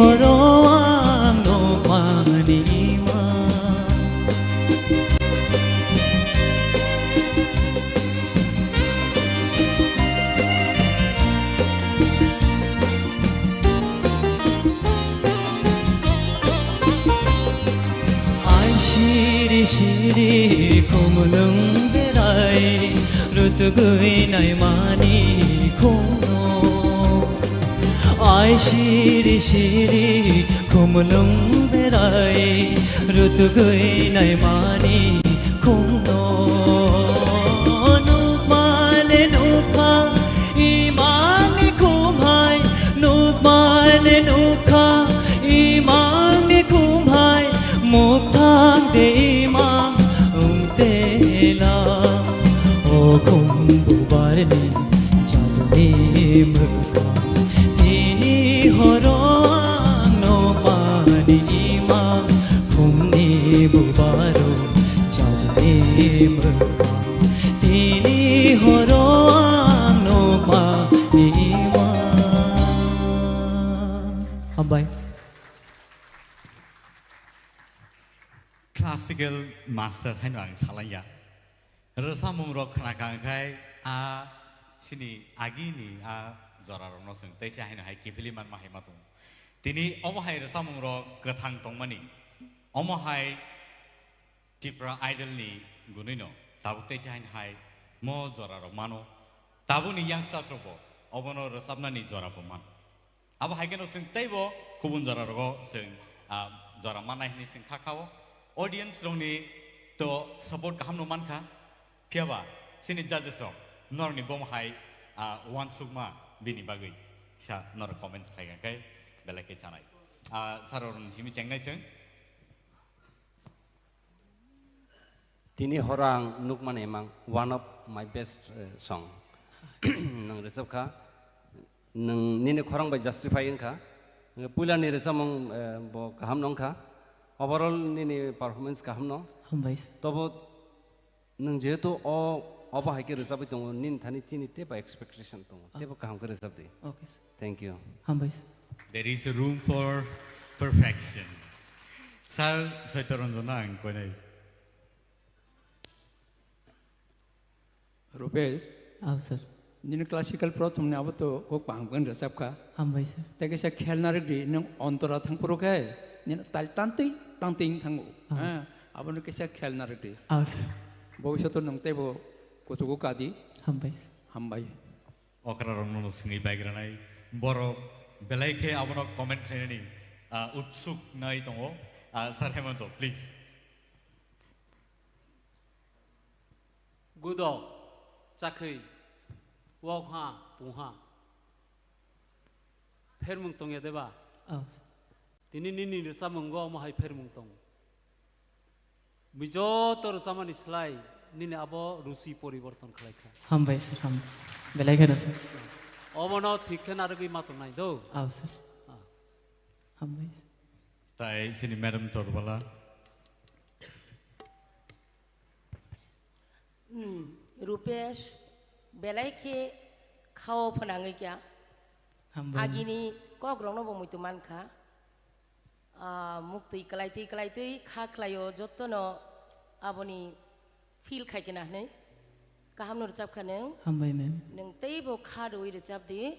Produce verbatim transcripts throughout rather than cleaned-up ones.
Oro ang nukmani ima. Ai siri siri khumlwng berai rutugwi naimani khumno. Ai siri siri khumlwng berai rutugwi naimani khumno. Nukmale nukha imangni khumhai, nukmale nukha imangni khumhai, mukthang de imang ungtela. O khum bubarni jaduni mwkhang, tini horo ang nukmani imang, khumni bubaro jaduni mwkhang, tini horo ang nukmani imang. Hambai. Classical master haino ang salaiya. Rwchapmung rok khna kha khai a chini agini a jora rokno chwng teisa haino hai kiphilwi manma hai ma tongo. Tini omo hai rwchapmung rok kwthang tongmani. Omo hai Tipra Idol ni gunui no tabuk teisa haino hai mo jora rok mano. Tabuk ni youngsters rok bo obono rwchapnani jora bo mano. Abo hai kheno chwng teibo kubun jora rogo chwng, ah, jora mannai hinwi chwng kha khao. Audience rokni to support kaham no mankha. Phiyaba chini judges rok norokni bomo hai, ah, uansukma bini bagwi kisa norok comments khai kha khe belai khe chanai. Ah, sir rokni simi chengnai chwng. Tini horo ang nukmani imang one of my best, eh, song. Nwng rwchap kha, nwng nini khorang bai justify wng kha. Nwng puila ni rwchapmung, eh, bo kaham no wng kha. Overall nini performance kaham no. Hambai sir. Tobo nwng jehetu o, obo hai khe rwchapwi tongo, nini thani chini teibo expectation tongo. Ah. Teibo kaham khe rwchap di. Okay sir. Thank you. Hambai sir. There is a room for perfection. Sir Soito Ranjan no ang koinai. Rupesh. Aw, sir. Nini classical prothom ni abo to kok pang pang rwchap kha. Hambai sir. Tei kaisa khelna rwgdi nwng ontora thang phuru khe nini tal tantwi tantwi wng thango. Ah. Ha, abono kaisa khelna rwgdi. Aw, sir. Bobishoto nwng teibo kuchugo kadi. Hambai sir. Hambai. Okra rokno no swngwi baigranai borok belai khe abono comment khlainani, ah, utsuk nai tongo. Ah, Sir Hemanto, please. Gudok, chakhwi, wokha, pungha. Phermung tongya deba? Oh. Tini nini rwchapmungo omo hai phermung tongo. Bui joto rwchapmani slai nini abo ruchi poriborton khlai kha. Hambai sir, ham-, belai kheno sir. Obono thik khe narwgwi ma tongnai do. Oh, sir. Ah. Hambai sir. Tai sini Madam Torbala. Hmm, Rupesh, belai khe khao phnangwi kya. Hambai. Agini kokrokno bo muitu mankha. Ah, muktwi kwlaitwi kwlaitwi kha khlaio, jottono aboni feel khai kena hwnwi. Kaham no rwchap kha nwng. Hambai, ma'am. Nwng teibo kha rwui rwchap di,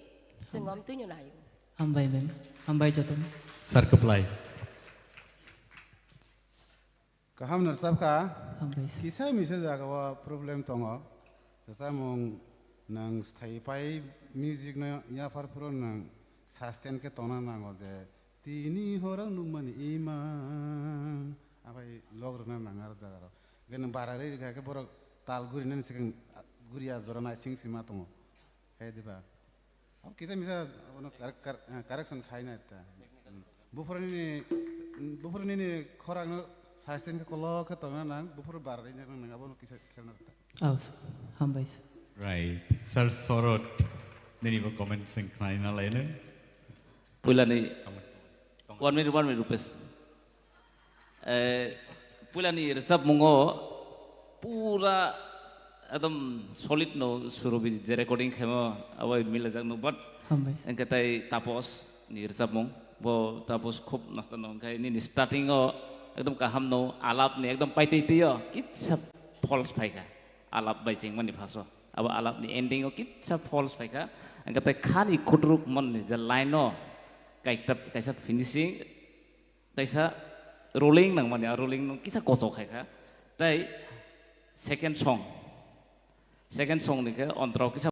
chwng Hambai. Om twino naio. Hambai, ma'am. Hambai jotono. Sir Kwplai. Kaham no rwchap kha. Hambai sir. Kisa misa jaga o problem tongo. Rwchapmung nwng sthai pai music no yaphar phuru nwng sustain khe tongna nango je tini horo nukmani imang. Abai log rwna nang aro jaga rok. Hwnkhe nwng bara rwi rwkha khe borok tal gurinani swkang guriya jora naising sima tongo. Hai diba? Abo kisa misa abono correct-, cor-, eh, correction khaina ta. Hmm. Buphuru nini, buphuru nini khorang no sustain khe kolok khe tongna nang, buphuru bar ri nang nang abono kisa khelna ta. Oh, sir. Hambai sir. Right. Sir Sorot, nini bo comment sing khlaina laino. Puilani. Comment. One minute, one minute, Rupesh. Eh, puilani rwchapmungo pura ekdom solid no Surobi je recording khemo abo milajak no, but Hambai sir. Engke tai Tapos ni rwchapmung Bo tapos khub nosto no, hwnkhe nini starting o ekdom kaham no, alap ni ekdom paitwi twi o kitsa false phaikha, alap bai chengmani phaso, abo alap ni ending o kitsa false phaikha, hwnkhe tai khani kutruk mani je line o kaita, kaisa finishing, kaisa rolling nangmani, a rolling no kisa kochok khaikha, tai second song, second song ni khe ontrok kisa